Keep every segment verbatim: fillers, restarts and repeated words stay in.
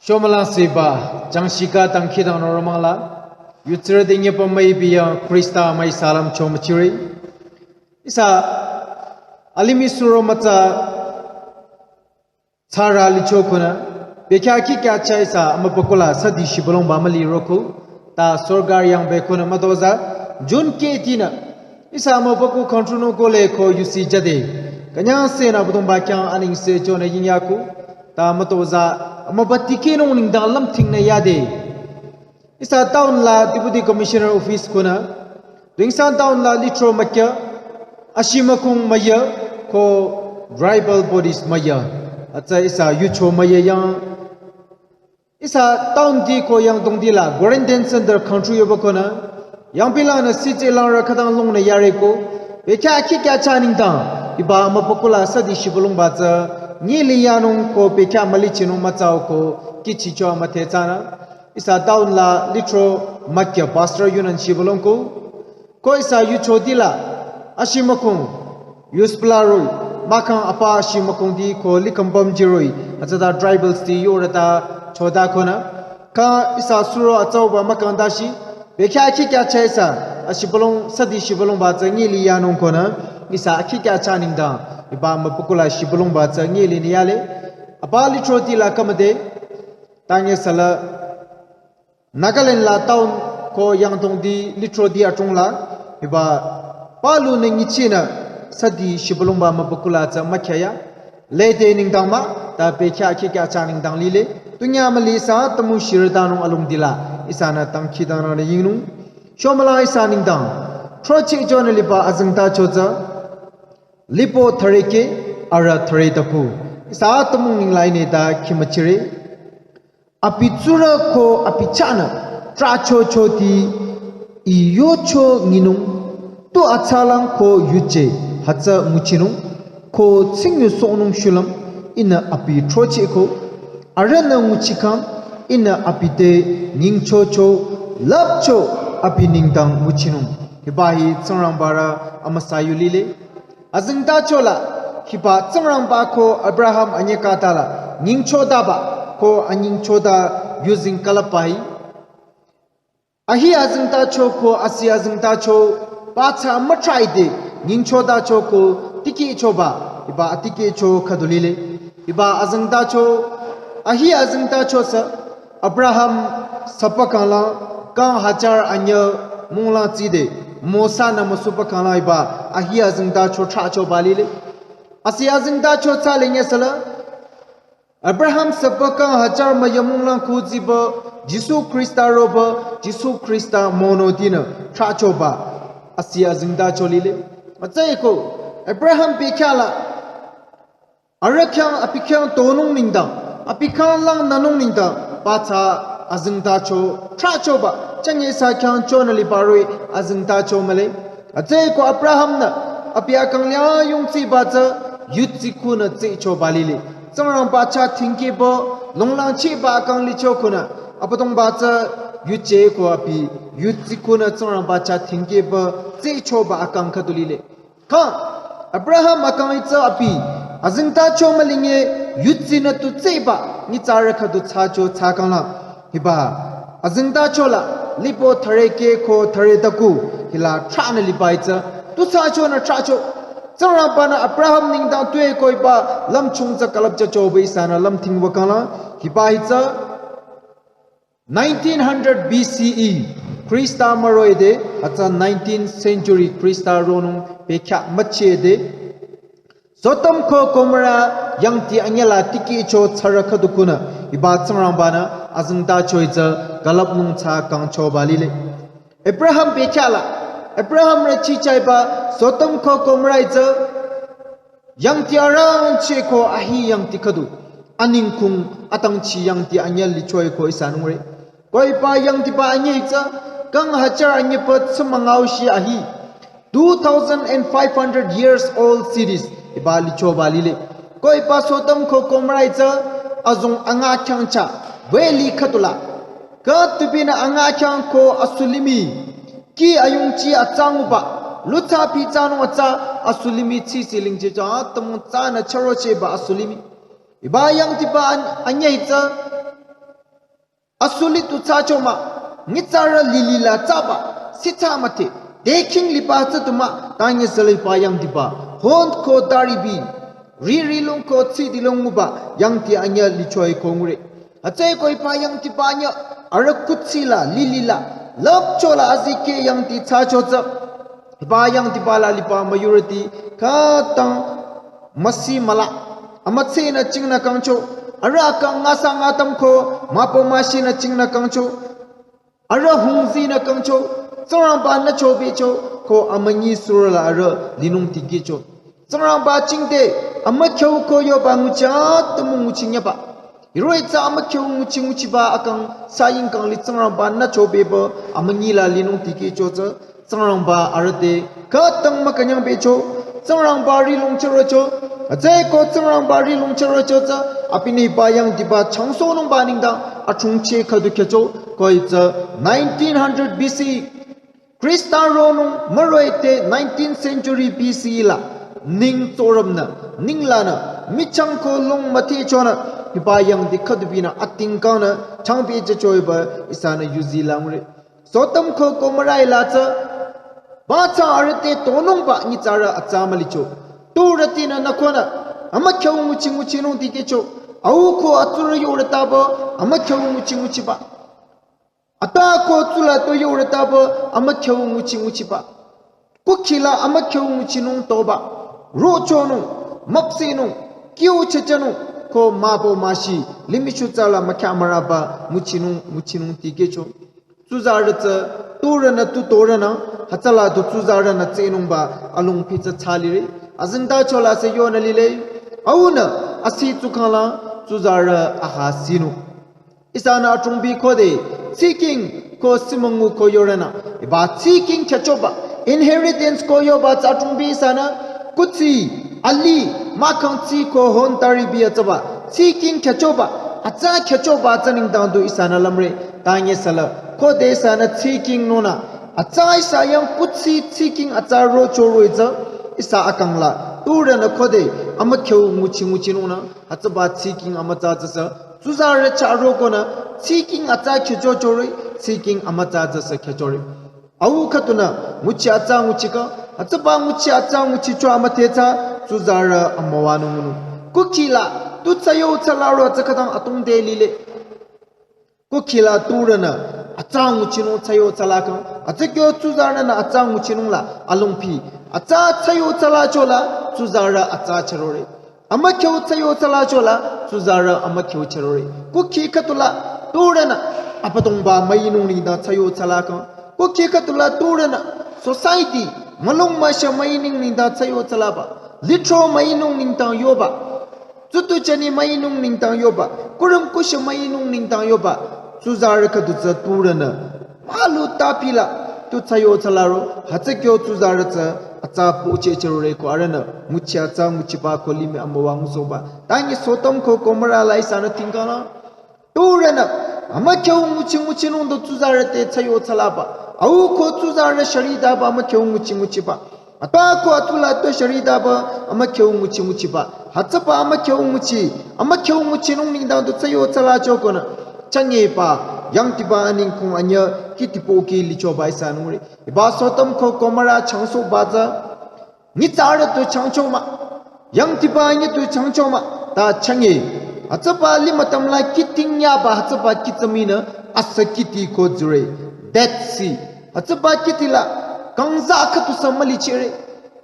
Shomülang siba, jangshika dangkhidangnang romangla, yutsirü dingye pamai biya Krista mai salam chomüchire. Ihsa, alimih suro mütsa, tsara licho kunü, bekya kikya cha ihsa, amübükuh la sadi shibülungba müli roko, ta sorgar yangbe kunü mütozah, June keh tinü, ihsa amübükuh control nung kole ko yusi jüde. Künyangsenü Abüdongba khyang anengse chonü yingyaku. Ta mütozah amübü tikehnung nengdang lümthingnü yade. Ihsa town la Deputy Commissioner Office kunü. Tuensang town la lithro mükya. Ashimükong müya ko tribal bodies müya. Atsa ihsa yucho müya yang. Ihsa town ti ko yangdong ti la quarantine center country yoba konü, yangpilangnü sitse langrü khütang lungnü yareko, bekya kikya cha nengdang, hiba amübükuh la sadi shibülungba tsü, nyi liyanung ko bekya mülichinung mütsao ko, kichicho amüthe tsünü, ihsa town la lithro mükya pastor yunan shibülung ko, ko ihsa yucho ti la, ashimükong, yusbla roh-i, mahkhang apa ashimükong ti ko likambam jiroh-i, atsata tribals ti yorüta choda konü. Kha ihsa suro atsaoba mahkhang dashi, bekya kikya cha ihsa, ashibülung, sadi shibülungba tsü nyi liyanung konü, ihsa kikya cha nengdang, hiba amübükuh la shibülungba tsü nyi linü yale, apa lithro ti la kümüde, tanye sala, Nagaland la town ko yangdong ti lithro ti achung la, hiba palu nü nyichinü sadi shibülungba amübükuh la tsü mükhya ya. Lede nengdang mah, ta bekya kikya cha nengdang lile, tunya müli ihsa tümung shirütanung alung ti la, ihsanü dangkhidangnang yingnung. Shomülang ihsa nengdang, throcheh chonü liba azengtacho tsü, lipo thüre keh, arüh thüre taku. Ihsa tümung nengla ineta khimüchire. Abi tsurü ko abi chahnü, trahchocho ti, I yocho nyinung, tu atsalang ko yuje, hütsü nguchinung, ko tsingyu sohnung shulüm, ihnü abi throcheh ko, arühnü nguchikhang, ihnü abi te nyingchocho, lüpcho, abi nengdang nguchinung. Hiba hi Tsingrangba rü amüsa yu lile. Azengtacho la, hiba Tsingrangba ko Abraham anyekatala, nyingchodaba, ko anyingchoda yuzeng külüpba hi. Ahi azengtacho ko asi azengtacho, pathsa mütraide, nyingchodacho ko tikehchoba, hiba atikehcho khüdu lile. Hiba azengtacho, ahi azengtacho sü, Abraham süpü kanglang, kang hajar anyüh munglang tside, Mosa-nü müsupü kanglang hiba, ahi azengtacho trahchoba lile. Asi azengtacho tsü lenye sala, Abraham süpü kang hajar müyü munglang kutsiba, Jisu Krista roba, Jisu Krista mono tinü, trahchoba, asi azengtacho lile. Atsüko, Abraham bekhyala, arüh khyang abi khyang tonung nengdang, abi khyang langnünung nengdang, pathsa azengtacho, trahchoba, chünye ihsa khyang chonü liba roh-i azengtacho mühle. Atsüko Abraham-nü, abi akang liang yungtsiba tsü, yudsi kunü tsichoba lile. Tsingrangba chah thingkehba, longlangchiba akang licho kunü, Abüdongba tsü, yuje ko abi, yudsi kunü Tsingrangba chah thingkehba, tsichoba akang khüdu lile. Kha, Abraham akang itsü abi, azengtacho mülinge, yudsinü tu tseba, nyitsarü khüdu thsacho thsakangla. Hiba, azengtacho la, lipo thüre keh ko thüre taku, hila trahnü liba itsü, tu thsachonü trahcho. Tsingrangba-nü Abraham nengdang tuekoiba, lümchung tsü külüpjüchoba ihsanü lümthingwakangla, hiba itsü, nineteen hundred B C E, Krista müroide, atsa nineteenth century Krista ronung bekhyah müchide, Sodom ko Gomorrah yangdi anyüla tikehcho thsarü khüdu kunü, hiba Tsingrangba-nü azengtacho itsü külüpnung thsa kangchoba lile. Abraham bekhyala, Abraham rü chichaiba Sodom ko Gomorrah itsü, yangdi arangcheh ko ahi yangdi khüdu, aningkung atangchi yangdi anyü lichoi ko ihsanungre. Ko hiba yangdiba anyü itsü, kang hajar anyüba tsümangaushi ahi, two thousand and five hundred years old cities, hiba lichoba lile. Ko hiba Sodom ko Gomorrah itsü, azong anga khyang cha, valley khüdula, khatubinü anga khyang ko asulimi, ki ayungchi atsanguba, lutsa pi tsanung atsa, asulimi tsisi lingchi cha, atümung tsanü charocheba asulimi. Hiba yangdiba an-, anyü itsü, Asuli tu thsacho mah, nyitsarü lili la thsaba, sithsa müdhe, dekhing liba tsü tu mah, tangi saliba yangdiba, hon ko taribi, riri lung ko tsidi lung nguba, yangdi anyüh lichoi ko ngure. Hütsüeko hiba yangdiba anyüh, arüh kuthsi la, lili la, lüpcho la azikeh yangdi thsacho tsü. Hiba yangdiba la liba majority, khütang, müsi müla, amütsenü chingnü kangcho, arüh akang ngasa ngatam ko, müpo müshinü chingnü kangcho, arüh hungzinü kangcho, Tsingrangba nü chobecho, ko amünyi surü la arüh linung tikehcho. Tsingrangba chingde, amükhyu ko yoba nguchi atümung nguchinyaba. Hiroh-i tsü amükhyu nguchi nguchiba akang saying kang li Tsingrangba nü chobeba, amünyi la linung tikehcho tsü, Tsingrangba arüh te, khütang mükünyang becho, Tsingrangba ri longchehrocho, hütsüeko Tsingrangba ri longchehrocho tsü, abinü hiba yangdiba changsohnungba nengdang, achungcheh khüdu khyücho, ko hi tsü nineteen hundred B C, Khrista ronung müroh-i te nineteenth century B C la, ning tsorümnü, ninglanü, michang ko lung müthehchonü, hiba yangdi khüdubinü atingkangnü, changpehchehcho hiba, ihsanü yuzi langre. Sodom ko Gomorrah-i la tsü, ba tsü arüh te tonungba nyitsarü atsa mülicho. Turütinü nükonü, amükhyu nguchi nguchinung tikehcho. Au ko atsurü yorü taba, amükhyu nguchi nguchiba. Ata ko tsula to yorü taba, amükhyu nguchi nguchiba. Kukhi la amükhyu nguchinung toba. Rochonung, müpsehnung, kyu chechanung, ko müpo müshi, limih shutsa la mükhya müraba, nguchinung, nguchinung tikehcho. Tsuzarü tsü, turünü tu torünü, hütsüla tu tsuzarünü tsehnungba, alongpi tsü thsalire, azengtacho la sü yonü lile, aunü, asi tsukhang la, tsuzarü aha sinung. Ihsanü atungbi khode, tsiking ko simüngu ko yorünü, hiba tsiking khyüchoba, inheritance ko yoba tsü atungbi ihsanü, kuthsi, alih, mahkhang tsi ko hon taribi atsaba, tsiking khyüchoba, atsa khyüchoba tsü nengdang du ihsanü lümre, tangi sala, khode ihsanü tsiking nunü, atsa ihsa yang kuthsi tsiking atsa rochoro-i tsü, ihsa akang la, turünü khode, amükhyu nguchi nguchinungnü, hütsüba tsiking amütsa tsüsü, tsuzarü chah rokonü, tsiking atsa khyüchochore, tsiking amütsa tsüsü khyüchore. Au khüdunü, nguchi atsa nguchikang, hütsüba nguchi atsa nguchicho amüdhe tsü, tsuzarü amüwanung ngunung. Kukhi la, tu thsayo thsalaro tsü khütang atungde lile. Kukhi la turünü, atsa nguchinung thsayo thsalakang, hütsükyo tsuzarünü atsa nguchinung la, alongpi, atsa thsayo thsalacho la, tsuzarü atsa chürore. Amükhyu thsayo thsalacho la, tsuzarü amükhyu chürore. Kukhi khüdu la, turünü, Abüdongba müinung nengdang thsayo thsalakang. Kukhi khüdu la, turünü, society, mülung müsha müinung nengdang thsayo thsalaba. Lithro müinung nengdang yoba. Tsutu chani müinung nengdang yoba. Kurüm kusha müinung nengdang yoba. Tsuzarü khüdu tsü turünü. Malu tapila, tu thsayo thsalaro, hütsükyo tsuzarü tsü, atsa pocheh chürore ko arühnü, nguchi atsa nguchiba ko limih amüwa ngusohba. Tangi Sodom ko Gomorrah la ihsanü tingkangla. Turünü, amükhyu nguchi nguchinung du tsuzarü te thsayo thsalaba. Au ko tsuzarü sharitaba amükhyu nguchi nguchiba. Atpa ko atula to sharitaba, amükhyu nguchi nguchiba. Hütsüba amükhyu nguchi, amükhyu nguchinung nengdang du thsayo thsalacho konü. Changeba, yangdiba aningkong anyüh, kihdi pohki lichoba ihsanungre. Hiba Sodom ko Gomorrah changsohba tsü. Nyitsarü tu changcho mah. Yangdiba anyüh tu changcho mah. Ta change. Hütsüba limih atümla kihdi nyaba hütsüba kihdi mii nü asa kihdi ko zire. Dead Sea. Hütsüba kihdi la kangza khüdu sü mülichehre.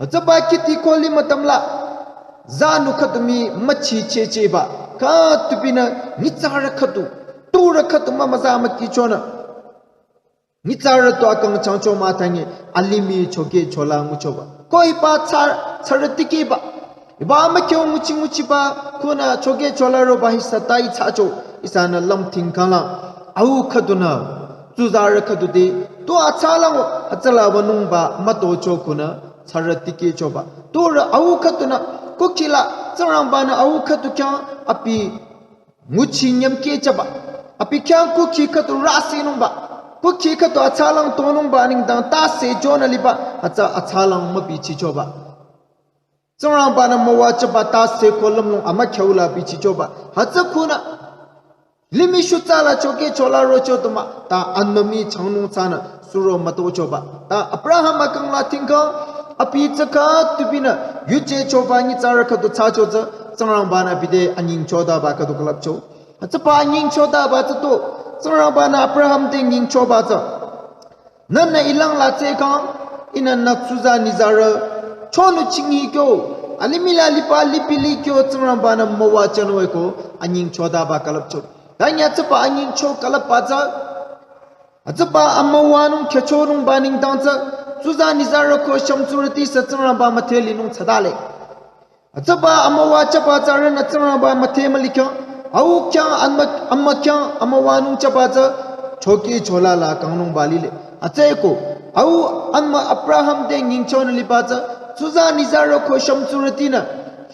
Hütsüba kihdi ko limih atümla zanü khüdu mii müchichehchehba. Khüdu binü nyitsarü khüdu. Turü khüdu mümüza mükichonü. Nyitsarü tu akang changcho mah tangi alimih chokeh chola nguchoba. Ko hiba tsü, tsürü tikehba. Hiba amükhyu nguchi nguchiba, konü chokeh chola roba hi sü ta ih thsacho, ihsanü lümtingkangla. Au khüdunü, tsuzarü khüdu te, tu atsalang, hütsüla wünungba, mütocho konü, tsürü tikehchoba. Turü au khüdunü, kukhi la, Tsingrangbanü au khüdu khyang, abi, nguchi nyümkeh chaba. Abi khyang kukhi khüdu rüsinungba. Kukhi khüdu atsalang tonungba nengdang tase jonü liba, hütsü atsalang mübichichoba. Tsingrangbanü müwajüba tase ko lümlong amükhyu la bichichoba. Hütsü konü Limih shutsa la chokehchola rocho tuma ta anmümi changnung thsanü suro mütochoba. Ta Abraham akang la tingkang abi tsüka tubinü yuje choba nyitsarü khüdu thsacho tsü Tsingrangba-nü abi te anyingchotaba khüdu külüpcho. Hütsüba anyingchotaba tsü tu Tsingrangba-nü Abraham te nyingchoba tsü nühnü ilang la tsehkhang, ihnü nü tsuza nizarü chonu chinghi kyo, alimih la liba lipi li kyo Tsingrangba-nü müwajünung-e ko anyingchotaba külüpcho. Tanyü hütsüba anyingcho külüpba tsü, hütsüba amüwanung khyüchonungba nengdang tsü, tsuza nizarü ko shümtsurüti sü Tsingrangba müdhe linung thsadale. Hütsüba amüwa jüba tsü arühnü Tsingrangba müdhe mülikhang, au khyang anmü, anmü khyang amüwanung jüba tsü chokehchola la kangnungba lile. Hütsüeko, au anmü Abraham te nyingchonü liba tsü, tsuza nizarü ko shümtsurütinü,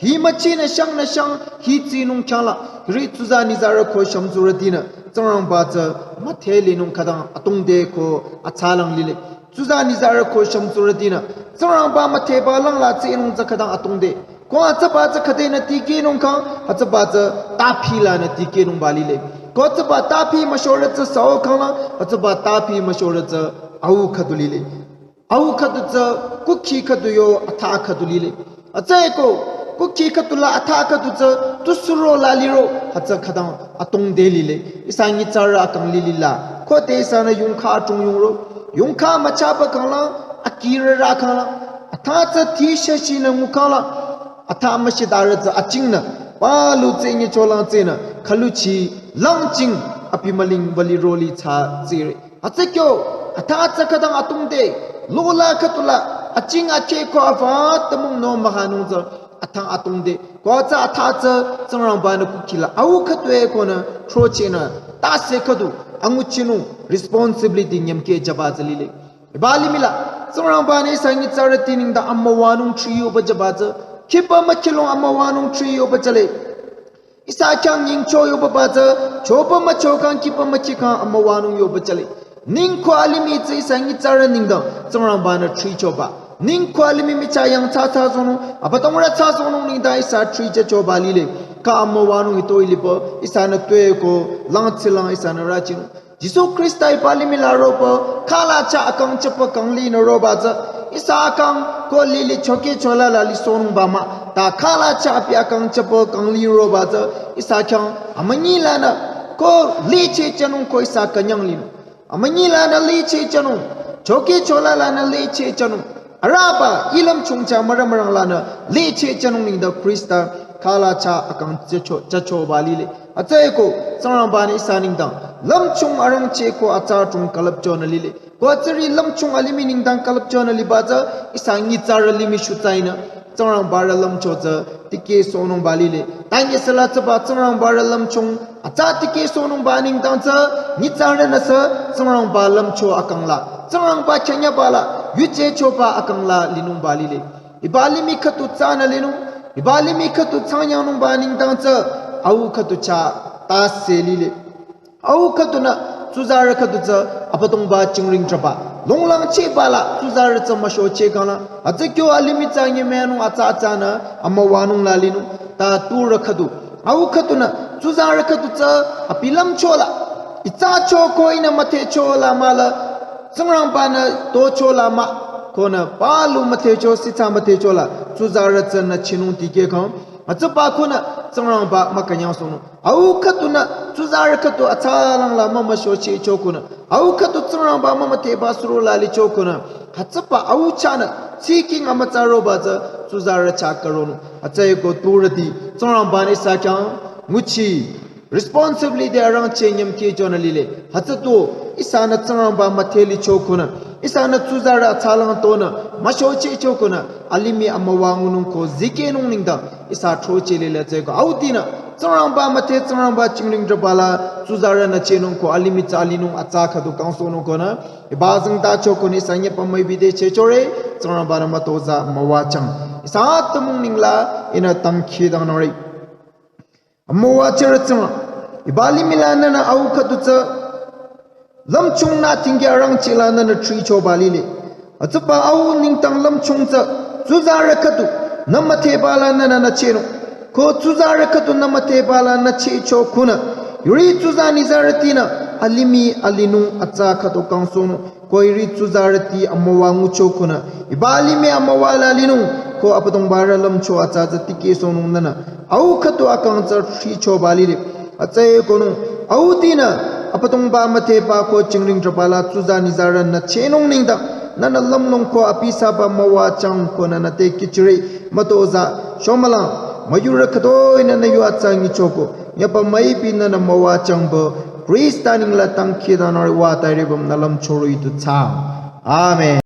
hi müchinü shangnü shang hi tsinung khyangla, hiri tsuza nizarü ko shümtsurütinü Tsingrangba tsü müdhe linung khütang atongde ko atsalang lile. Tsuza nizarü ko shümtsurütinü Tsingrangba müdheba lang la tsinung tsü khütang atongde. Ko hütsüba tsü khüdenü tikehnung khang, hütsüba tsü taphi lanü tikehnungba lile. Ko hütsüba taphi müshorü tsü sao khangla, hütsüba taphi müshorü tsü au khüdu lile. Au khüdu tsü kukhi khüdu yo atha khüdu lile. Hütsüeko, kukhi khüdu la atha khüdu tsü tu suro la liro, hütsü khütang atongde lile. Ihsa nyitsarü akang lilila, khode ihsanü yongkha atung yongro, yongkha müchaba khangla, akirü rü khangla, atha tsü thi shashinü ngukhangla, atha müshidarü tsü achingnü, palu tsü nyicholang tsünü, khüluchi, langching, abi müling bali roli thsa tsire. Hütsü kyo, atha tsü khütang atongde, lola khüdu la, aching akheh ko ava tümung no mühanung tsü, atha atongde, ko tsü atha tsü Tsingrangba-nü kukhi la au khüdu-e konü throchehnü, tase khüdu, anguchinung, responsibility nyümkeh jüba tsü lile. Hiba limih la, Tsingrangba-nü ihsa nyitsarüti nengdang amüwanung thriyoba jüba tsü, khipa mükhilung amüwanung thriyoba jüle. Ihsa khyang nyingcho yoba ba tsü, choba mücho khang khipa mükhi khang amüwanung yoba jüle. Ningko alimih tsü ihsa nyitsarü nengdang Tsingrangba-nü thrichoba. Ningko alimih michah yang thsa thsasohnung, abüdongrü thsasohnung nengdang ihsa thrichehchoba lile. Kha amüwanung hitoi liba, ihsanü tueko, lang tsilang ihsanü rüchinung. Jisu Khrista hiba limih la roba, khala chah akang chapa kanglinü roba tsü, ihsa akang ko lili chokehchola la lisohnungba mah, ta khala chah abi akang chapa kangli roba tsü, ihsa khyang amünyi lanü, ko lichehchehnung ko ihsa künyang linung. Amünyi lanü lichehchehnung, chokehchola lanü lichehchehnung. Arüba, i lümchung chah mürü mürang lanü, lichehchehnung nengdang Khrista, khala chah akang chehcho, chehchoba lile. Hütsüeko, Tsingrangba-nü ihsa nengdang, lümchung arangcheh ko atsa chung külüpchonü lile. Ko tsüri lümchung alimih nengdang külüpchonü liba tsü, ihsa nyitsarü limih shutsa inü, Tsingrangba rü lümcho tsü, tikehsohnungba lile. Tanyesüla tsüba Tsingrangba rü lümchung, atsa tikehsohnungba nengdang tsü, nyitsarünü sü, Tsingrangba lümcho akang la, Tsingrangba khyanyaba la, yuje choba akang la linungba lile. Hiba limih khüdu thsanü linung, hiba limih khüdu thsanyangnungba nengdang tsü, au khüdu chah tase lile. Au khüdunü, tsuzarü khüdu tsü, abüdongba chingring traba. Longlangchehba la, tsuzarü tsü müshocheh khangla, hütsü kyo alimih tsü nyimenung atsa atsanü, amüwanung la linung, ta turü khüdu. Au khüdunü, tsuzarü khüdu tsü, abi lümcho la, itsa cho ko ihnü müdhecho la mahla, Tsingrangba-nü tocho la mah, konü, palu müdhecho, sitsa müdhecho la, tsuzarü tsünü chinung tikeh khang, hütsüba konü, Tsingrangba mükünyangsohnung. Au khüdunü, tsuzarü khüdu atsalang la mümüshochehcho konü. Au khüdu Tsingrangba mümüdheba suro la licho konü. Hütsüba au chahnü, tsiking amütsa roba tsü, tsuzarü chah karonung. Hütsüeko turüti, Tsingrangba-nü ihsa khyang, nguchi, responsibility arangcheh nyümkehchonü lile. Hütsü tu, ihsanü Tsingrangba müdhe licho konü. Ihsanü tsuzarü atsalang tonü, müshochehcho konü. Alimih amüwa ngunung ko zikehnung nengdang. Ihsa throcheh lile tsüeko. Au tinü, Tsingrangba müdhe Tsingrangba chingring traba la, tsuzarünü chehnung ko alimih tsü alinung atsa khüdu kangsohnung konü. Hiba zingta cho konü ihsa nyepü müipi te chehchore, Tsingrangba-nü mütozah müwajüng. Ihsa atümung nengla, ihnü dangkhidangnangre. Amüwa tsürü Tsingrang. Hiba limih la nühnü au khüdu tsü. Lümchung nü tingki arangcheh la nühnü thrichoba lile. Hütsüba au nengdang lümchung tsü. Tsuzarü khüdu. Nü müdheba la nühnü nüchehnung. Ko tsuzarü khüdu nü müdheba la nüchehcho konü. Hiri tsuzanizarütinü alimih alinung atsa khüto kangsohnung. Ko hiri tsuzarüti amüwa ngucho konü, hiba alimih amüwa la linung. Ko Abüdongbarü lümcho atsa tsü tikehsohnung nünü au khüto akang tsü thrichoba lile. Hütsüeko nung, autinü Abüdongba müdheba ko jingring trüba la tsuzanizarünü chehnung nengdang, nünü lümlong ko abi saba müwajüng ko nünü te kihchire. Mütozah shomülang, müyurü khütoi nünü yu atsa nyichoko, nyüpa müipi nünü müwajüngba, Khrista nengla dangkhidangnangre wa tairibam nü lümchoro yu tu thsaang. Amen.